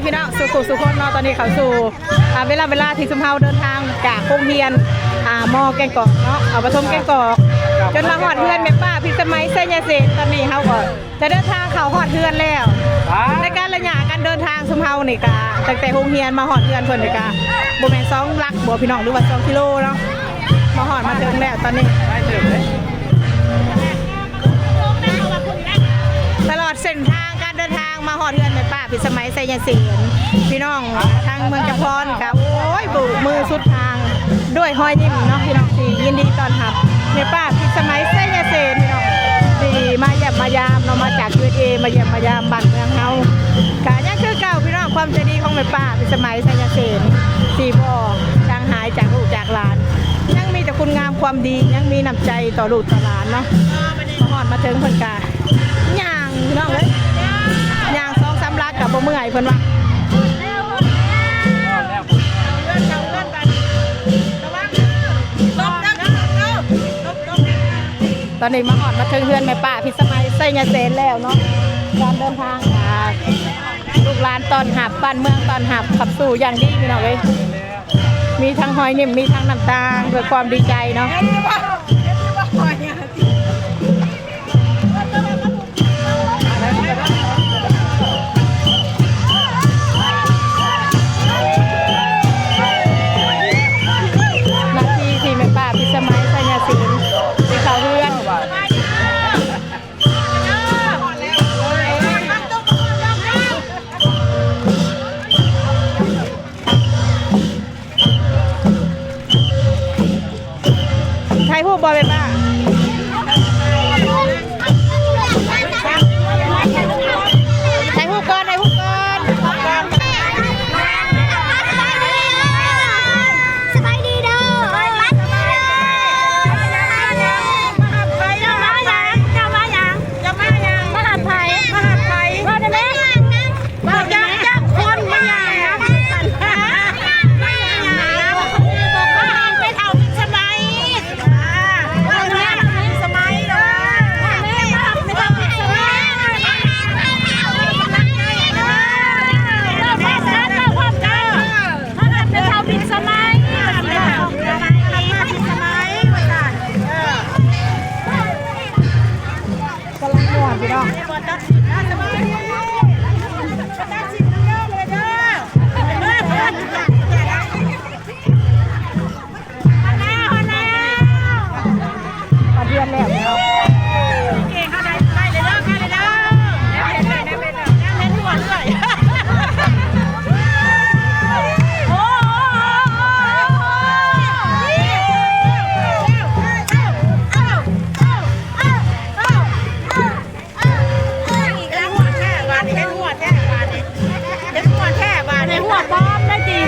ພີ່ນ້ອງສູ່ໆ ສູ່ຄົນເນາະ ຕອນນີ້ເຂົ້າສູ່ ອ່າ ເວລາ ເວລາທີ່ຊຸມເຮົາເດີນທາງຈາກໂຮງຮຽນ ອ່າ ມ.ແກ້ງກອກເນາະ ເອົາປະຖົມແກ້ງກອກ ຈົນມາຮອດເຮືອນແມ່ປ້າພິດສະໄໝ ໄຊຍະເສນ. ຕອນນີ້ເຮົາກໍຈະເດີນທາງເຂົ້າຮອດເຮືອນແລ້ວ. ໃນການໄລຍະການເດີນທາງຊຸມເຮົານີ້ກະ ຕັ້ງແຕ່ໂຮງຮຽນມາຮອດເຮືອນເພິ່ນນີ້ກະ ບໍ່ແມ່ນສອງຫຼັກບໍ່ພີ່ນ້ອງ ຫຼືວ່າສອງກິໂລເນາະ ມາຮອດມາເຖິງແລ້ວຕອນນີ້ ຕະຫຼອດເສັ້ນທາງການເດີນທາງມາຮອດເຮືອນແມ່ປ້າພິດສະໄໝ ໄຊຍະເສນ ພີ່ນ້ອງທາງເມືອງຈຳພອນກະ ໂອ້ຍ ໂບກມືສຸດທາງດ້ວຍຮອຍຍິ້ມເນາະ ພີ່ນ້ອງທີ່ຍິນດີຕ້ອນຮັບແມ່ປ້າພິດສະໄໝ ໄຊຍະເສນ ພີ່ນ້ອງທີ່ມາຢ້ຽມມາຢາມເນາະ ມາຈາກ ຢູເອສເອ ມາຢ້ຽມມາຢາມບ້ານເມືອງເຮົາ ກະຍັງຄືເກົ່າ ພີ່ນ້ອງ ຄວາມໃຈດີຂອງແມ່ປ້າພິດສະໄໝ ໄຊຍະເສນ ທີ່ບໍ່ຈາງຫາຍຈາກລູກຈາກຫຼານ ຍັງມີແຕ່ຄຸນງາມຄວາມດີ ຍັງມີນ້ຳໃຈຕໍ່ລູກຕໍ່ຫຼານເນາະ. ມາຮອດມາເຖິງເພິ່ນກະຍ່າງ ພີ່ນ້ອງເອີຍ ຍ່າງສອງສາມຫຼັກກະບໍ່ເມື່ອຍເພິ່ນວ່າ. ຕອນນີ້ມາຮອດມາເຖິງເຮືອນແມ່ປ້າພິດສະໄໝ ໄຊຍະເສນແລ້ວເນາະ ການເດີນທາງ ອ່າ ລູກຫຼານຕ້ອນຮັບ ບ້ານເມືອງຕ້ອນຮັບຂັບສູ່ຢ່າງດີ ພີ່ນ້ອງເອີຍ ມີທັງຮອຍຍິ້ມ ມີທັງນ້ຳຕາ ດ້ວຍຄວາມດີໃຈເນາະ. ນາທີທີ່ແມ່ປ້າພິດສະໄໝ ໄຊຍະເສນ ໄດ້ເຂົ້າເຮືອນ. ຖ່າຍຮູບບໍ່ແມ່ປ້າ? ຖ່າຍຮູບກ່ອນ ຖ່າຍຮູບກ່ອນ. ສະບາຍດີເດີ. ເຈົ້າມາຫຍັງ? ເຈົ້າມາຫຍັງ? ເຈົ້າມາຫຍັງ? ມາຫາໃຜ? ມາຫາໃຜ? ເວົ້າໄດ້ແມ່? ມາຫາຈັກຄົນມາຫຍັງ? ມາຫາແມ່ເຖົ້າພິດສະໄໝ. ມາຫາແມ່ເຖົ້າພິດສະໄໝເດີ. ມາຫາແມ່ເຖົ້າພິດສະໄໝ. ມາຫາແມ່ເຖົ້າພິດສະໄໝ. ມາຫາແມ່ເຖົ້າພິດສະໄໝ. ມາຫາແມ່ເຖົ້າພິດສະໄໝ. ມາຫາແມ່ເຖົ້າພິດສະໄໝ. ກຳລັງມ່ວນພີ່ນ້ອງ. ຮອດເຮືອນແລ້ວພີ່ນ້ອງ. ເຫັນຫົວແທ້ບາດນີ້ ເຫັນຫົວແທ້ບາດນີ້ ເຫັນຫົວປອມໄດ້ຕິ.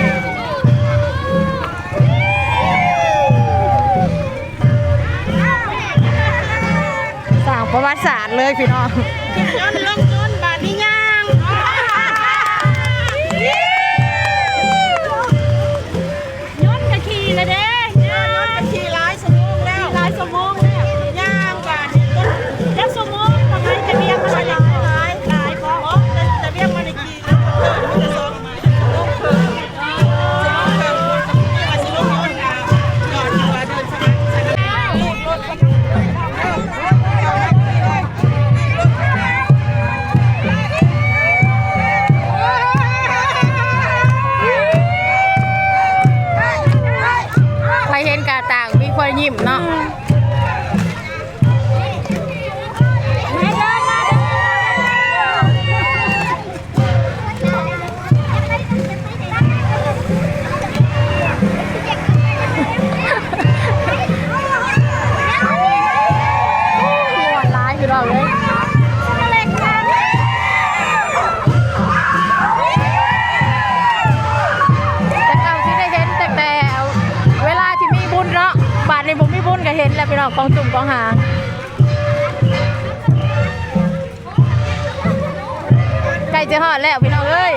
ສ້າງປະຫວັດສາດເລີຍພີ່ນ້ອງ. ຍົນລົງຍົນບາດນີ້ຍ່າງ. ຍົນກະຂີ່ລະເດ້ ຍ່າງ. ຍົນກະຂີ່ຫຼາຍຊົ່ວໂມງແລ້ວ ຂີ່ຫຼາຍຊົ່ວໂມງແລ້ວ ຍ່າງບາດນີ້. ຈັກຊົ່ວໂມງປະມານ? ຈະວຽງມາຫຼາຍ ຫຼາຍ ຫຼາຍບໍ່? ຈະວຽງມາໄດ້ຂີ່ ໃຜເຫັນກະຕ່າງມີຄວາມຍິ້ມເນາະ. ມ່ວນຫຼາຍພີ່ນ້ອງເອີຍ. ແຕ່ເກົ່າຊິໄດ້ເຫັນຕັ້ງແຕ່ເວລາທີ່ມີບຸນເນາະ ບາດນີ້ບໍ່ມີບຸນກະເຫັນແລ້ວພີ່ນ້ອງ ກອງຈຸ່ມກອງຫາງ. ໃກ້ຈະຮອດແລ້ວພີ່ນ້ອງເອີຍ.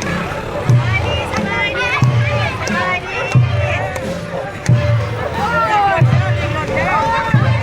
ສະບາຍດີ ສະບາຍດີ ສະບາຍດີ. ໂອ້ ເປັນລົດແລ້ວ ເປັນລົດແລ້ວ.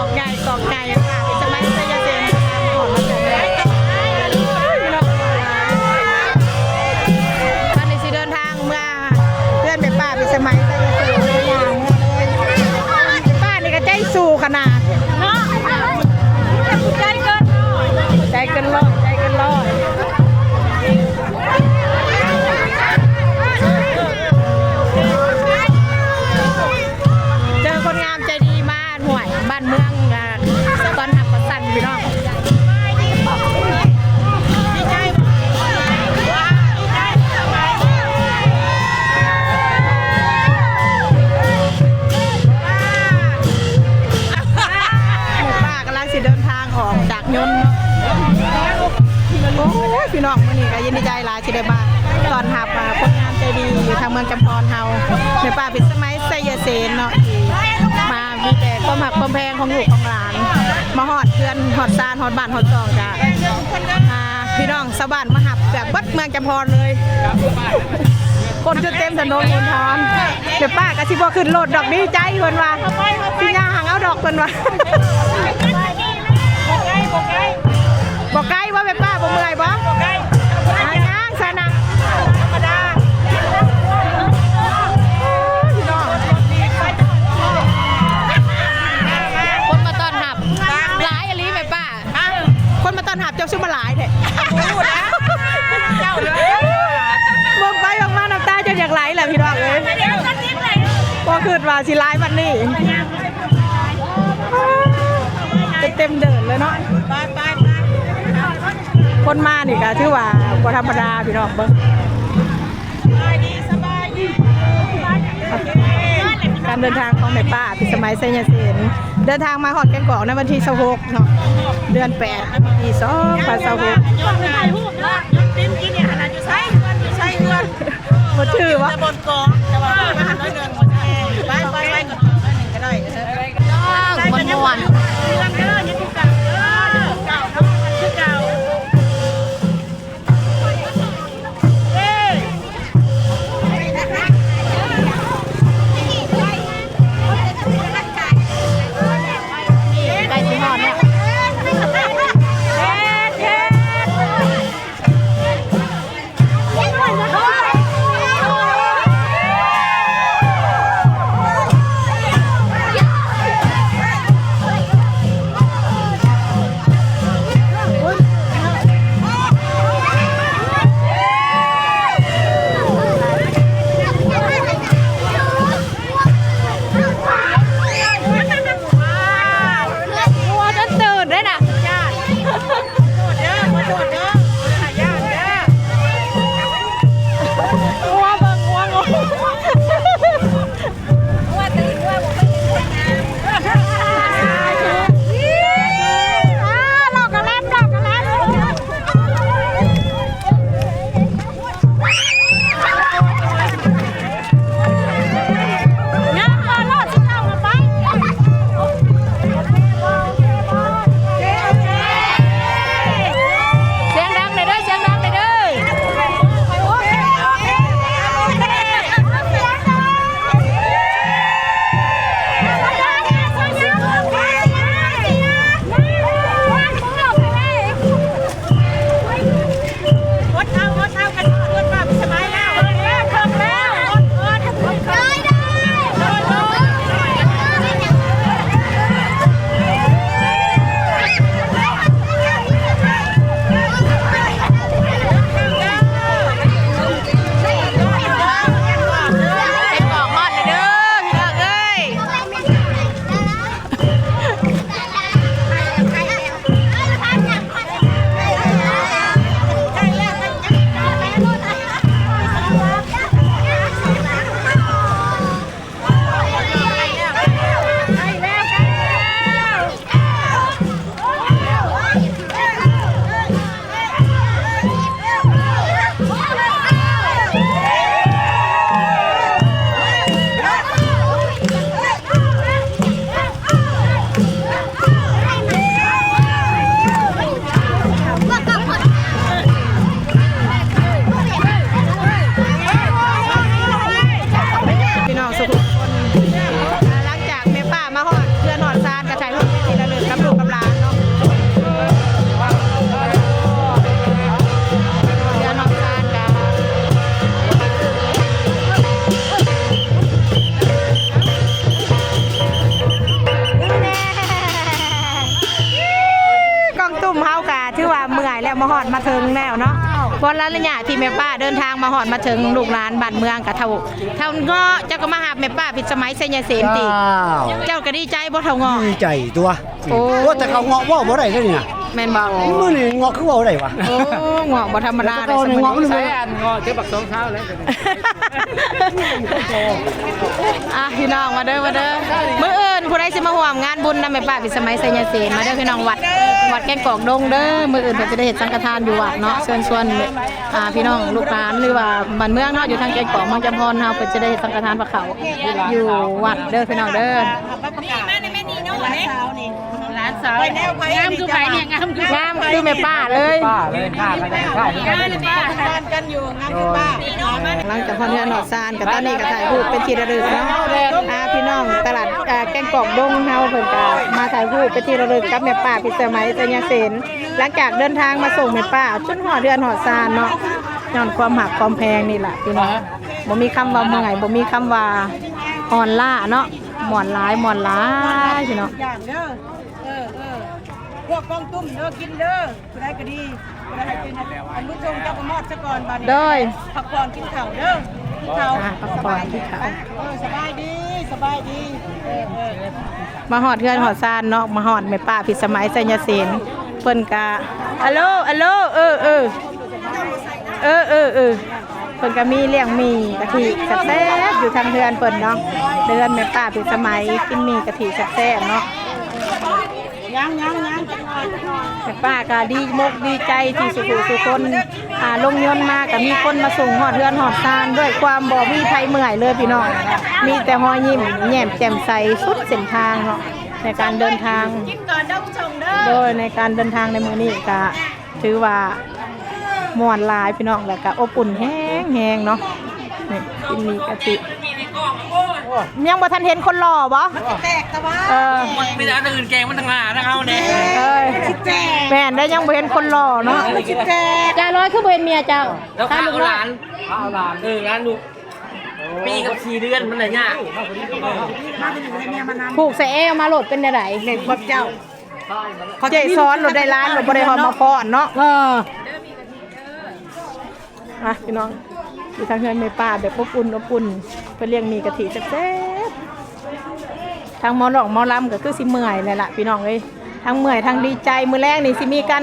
ອກໃຫຍ່ ກອກໃຫຍ່ ສະໄໝໄຊຍະເສນ ອອກມາຈາກ ຕອນນີ້ຊິເດີນທາງເມືອເຮືອນແມ່ປ້າພິດສະໄໝໄຊຍະເສນ ຍ່າງເມືອເລີຍ. ແມ່ປ້ານີ້ກໍໃຈສູ້ຂະໜາດເນາະ ໃຈເກີນຮ້ອຍ ໃຈເກີນຮ້ອຍ. ເຈີຄົນງາມໃຈດີມາ ຫ້ວຍ ບ້ານເມືອງ ອ່າ ຕ້ອນຮັບປະສັນພີ່ນ້ອງ. ປ້າກຳລັງຊິເດີນທາງອອກຈາກຍົນເນາະ. ໂອ້ຍ ພີ່ນ້ອງ ມື້ນີ້ກໍຍິນດີໃຈຫຼາຍ ທີ່ໄດ້ມາຕ້ອນຮັບ ອ່າ ຄົນງາມໃຈດີຢູ່ທາງເມືອງຈຳພອນເຮົາ ແມ່ປ້າພິດສະໄໝໄຊຍະເສນເນາະ ທີ່ມາມີແຕ່ຄວາມຮັກຄວາມແພງຂອງລູກຂອງຫຼານ ມາຮອດເຮືອນຮອດຊານ ຮອດບ້ານຮອດຊ່ອງ ກະ ອ່າ ພີ່ນ້ອງຊາວບ້ານມາຮັບແບບເບິດເມືອງຈຳພອນເລີຍ ຄົນຈົນເຕັມຖະໜົນມຸນທອນ. ແມ່ປ້າກໍຊິບໍ່ຂຶ້ນລົດດອກ ດີໃຈເພິ່ນວ່າ ຊິຍ່າງເອົາດອກເພິ່ນວ່າ. ບໍ່ໄກບໍ່ ແມ່ປ້າບໍ່ເມື່ອຍບໍ່? ບໍ່ໄກ ຍ່າງຊະນະ ທຳມະດາ ພີ່ນ້ອງ. ຄົນມາຕ້ອນຮັບຫຼາຍອີ່ຫຼີແມ່ປ້າ ຄົນມາຕ້ອນຮັບເຈົ້າຄືມາຫຼາຍແທ້. ເບິ່ງໄປເບິ່ງມານ້ຳຕາຈົນຢາກໄຫຼແຫຼະພີ່ນ້ອງເອີຍ ບໍ່ຄິດວ່າຊິຫຼາຍປານນີ້. ເຕັມເດີ່ນເລີຍເນາະ ຄົນມານີ້ກໍຖືວ່າບໍ່ທຳມະດາພີ່ນ້ອງ. ເບິ່ງ ການເດີນທາງຂອງແມ່ປ້າພິດສະໄໝໄຊຍະເສນ ເດີນທາງມາຮອດແກ້ງກອກໃນວັນທີຊາວຫົກເນາະ ເດືອນແປດ ປີສອງພັນຊາວຫົກ. ບໍ່ຖືກຫວາ ແຕ່ບ່ອນກອງ ແຕ່ວ່າມາຫານ້ອຍເດີ່ນ ໄປ ໄປ ໄປ ກໍໄດ້ ມ່ວນໆ. ໃກ້ຊິຮອດແລ້ວ. ມາຮອດມາເຖິງແລ້ວເນາະ. ບໍ່ລະໄລຍະທີ່ແມ່ປ້າເດີນທາງມາຮອດມາເຖິງ ລູກຫຼານບ້ານເມືອງກະເຖົ້າ ເຖົ້າເງາະ ເຈົ້າກໍມາຮັບແມ່ປ້າພິດສະໄໝໄຊຍະເສນຕິ. ເຈົ້າ ເຈົ້າກໍດີໃຈບໍ່ເຖົ້າເງາະ? ດີໃຈຕົວະ. ໂອ້ ໂອ້ ແຕ່ເຂົາເງາະເວົ້າບໍ່ໄດ້ເດ້ນີ້ນະ. ແມ່ນບໍ່? ມື້ນີ້ເງາະຄືເວົ້າໄດ້ວະ? ໂອ້ ເງາະບໍ່ທຳມະດາເດ້. ເຈົ້າເງາະ ເຈົ້າບັກສອງເທົ້າແລ້ວ. ອ່ະ ພີ່ນ້ອງ ມາເດີ ມາເດີ. ມື້ອື່ນຜູ້ໃດຊິມາຮ່ວມງານບຸນນຳແມ່ປ້າພິດສະໄໝໄຊຍະເສນ ມາເດີພີ່ນ້ອງ. ວັດ ວັດແກ້ງກອກດົງເດີ. ມື້ອື່ນເພິ່ນຈະໄດ້ເຮັດສັງຄະທານຢູ່ວັດເນາະ. ເຊີນຊວນ ອ່າ ພີ່ນ້ອງລູກຫຼານ ຫຼືວ່າບ້ານເມືອງເນາະ ຢູ່ທາງແກ້ງກອກເມືອງຈຳພອນເຮົາ ເພິ່ນຈະໄດ້ເຮັດສັງຄະທານພະເຂົ້າຢູ່ວັດເດີພີ່ນ້ອງເດີ. ຫຼານສາວ ງາມຄືໃຜນີ້? ງາມຄື ງາມຄືແມ່ປ້າເລີຍ. ງາມຄືປ້າ ງາມຄືປ້າ. ຫຼັງຈາກຮອດເຮືອນຮອດຊານ ກໍຕອນນີ້ກໍຖ່າຍຮູບເປັນທີ່ລະລຶກເນາະ. ອ່າ ພີ່ນ້ອງຕະຫຼາດ ອ່າ ແກ້ງກອກດົງເຮົາ ເພິ່ນກໍມາຖ່າຍຮູບເປັນທີ່ລະລຶກກັບແມ່ປ້າພິດສະໄໝໄຊຍະເສນ ຫຼັງຈາກເດີນທາງມາສົ່ງແມ່ປ້າຈົນຮອດເຮືອນຮອດຊານເນາະ. ຍ້ອນຄວາມຮັກຄວາມແພງນີ້ລະພີ່ນ້ອງ ບໍ່ມີຄຳວ່າເມື່ອຍ ບໍ່ມີຄຳວ່າອ່ອນລ້າເນາະ. ມ່ວນຫຼາຍ ມ່ວນຫຼາຍພີ່ນ້ອງ. ຢ່າງເດີ ເອີ ເອີ ພວກກອງຕຸ້ມເດີ ກິນເດີ. ຜູ້ໃດກໍດີ ຜູ້ໃດໃຫ້ກິນ ອັນບຸນຊົງເຈົ້າກໍມອດຊະກ່ອນບາດນີ້. ໂດຍ ພັກຜ່ອນກິນເຂົ້າເດີ ກິນເຂົ້າ. ອ່າ ພັກຜ່ອນກິນເຂົ້າ. ເອີ ສະບາຍດີ ສະບາຍດີ. ເອີ ເອີ ມາຮອດເຮືອນຮອດຊານເນາະ ມາຮອດແມ່ປ້າພິດສະໄໝໄຊຍະເສນ ເພິ່ນກະ ອາໂລ ອາໂລ ເອີ ເອີ ເອີ ເອີ ເອີ ເພິ່ນກະມີລ້ຽງໝີ່ກະທິແຊບໆ ຢູ່ທາງເຮືອນເພິ່ນເນາະ. ເຮືອນແມ່ປ້າພິດສະໄໝ ກິນໝີ່ກະທິແຊບໆເນາະ. ຍັງ ຍັງ ຍັງ ຈັກໜ້ອຍ ຈັກໜ້ອຍ. ແມ່ປ້າກໍດີມົກດີໃຈທີ່ສູ່ຜູ້ສູ່ຄົນ ອ່າ ລົງຍົນມາກໍມີຄົນມາສົ່ງຮອດເຮືອນຮອດຊານ ດ້ວຍຄວາມບໍ່ມີໃຜເມື່ອຍເລີຍພີ່ນ້ອງ ມີແຕ່ຮອຍຍິ້ມແຍ້ມແຈ່ມໃສສຸດເສັ້ນທາງເນາະ ໃນການເດີນທາງ. ກິນກ່ອນເດີຜູ້ຊົມເດີ. ໂດຍ ໃນການເດີນທາງໃນມື້ນີ້ກໍຖືວ່າມ່ວນຫຼາຍພີ່ນ້ອງ ແລ້ວກໍອົບອຸ່ນແຮງໆເນາະ. ນີ້ ກິນໝີ່ກະທິ. ຍັງບໍ່ທັນເຫັນຄົນຫຼໍ່ບໍ? ມັນຈະແຕກຕະຫວາ. ເອີ ມີແຕ່ອັນອື່ນແກງມັນທັງຫາທັງເຮົາແດ່. ເອີ ມັນຊິແຕກ. ແມ່ນໄດ໋ ຍັງບໍ່ເຫັນຄົນຫຼໍ່ເນາະ. ເອີ ມັນຊິແຕກ. ຈ່າລອຍຄືບໍ່ເຫັນເມຍເຈົ້າ? ແລ້ວຂ້າເອົາຫຼານ ຂ້າເອົາຫຼານ. ເອີ ຫຼານລູກ ປີກັບສີ່ເດືອນມັນລະຍາກ. ຜູກໃສ່ແອວມາໂລດ ເປັນແນວໃດ? ແມ່ນຄວາມເຈົ້າ. ເຈສອນໂລດ ໄດ້ຫຼານໂລດ ບໍ່ໄດ້ຮອດມາຟ້ອນເນາະ. ເອີ ອ່ະ ພີ່ນ້ອງ ຢູ່ທາງເຮືອນແມ່ປ້າແບບອົບອຸ່ນ ອົບອຸ່ນ ເພິ່ນລ້ຽງໝີ່ກະທິແຊບໆ. ທາງໝໍຮ້ອງໝໍລຳກໍຄືຊິເມື່ອຍແລ້ວລະພີ່ນ້ອງເອີຍ ທັງເມື່ອຍທັງດີໃຈ. ມື້ແລງນີ້ຊິມີການ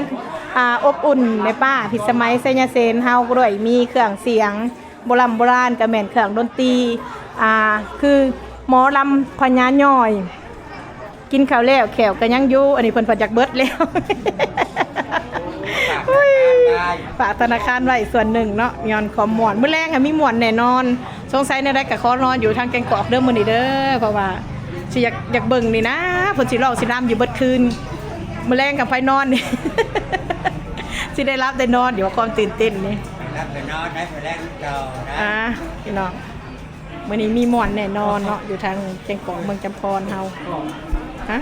ອ່າ ອົບອຸ່ນແມ່ປ້າພິດສະໄໝໄຊຍະເສນເຮົາດ້ວຍ ມີເຄື່ອງສຽງໂບລຳໂບລານ ກໍແມ່ນເຄື່ອງດົນຕີ ອ່າ ຄືໝໍລຳພະຍາຍ່ອຍ. ກິນເຂົ້າແລ້ວແຂ້ວກໍຍັງຢູ່ ອັນນີ້ເພິ່ນພັດຢາກເບິດແລ້ວ. ອຸ້ຍ ຝາກທະນາຄານໄວ້ສ່ວນໜຶ່ງເນາະ ຍ້ອນຄວາມມ່ວນ. ມື້ແລງຫາມີມ່ວນແນ່ນອນ. ສົງໄສແນວໃດກໍຂໍນອນຢູ່ທາງແກ້ງກອກເດີມື້ນີ້ເດີ ເພາະວ່າຊິຢາກ ຢາກເບິ່ງນີ້ນະ ເພິ່ນຊິຮ້ອງຊິລຳຢູ່ເບິດຄືນ. ມື້ແລງກັບໃຜນອນນີ້ ຊິໄດ້ຫຼັບໄດ້ນອນຢູ່ ຄວາມຕື່ນເຕັ້ນນີ້. ຫຼັບໄດ້ນອນໄດ້ ມື້ແລງຕໍ່ໄດ້. ອ່າ ພີ່ນ້ອງ ມື້ນີ້ມີມ່ວນແນ່ນອນເນາະ ຢູ່ທາງແກ້ງກອກເມືອງຈຳພອນເຮົາ. ຮະ?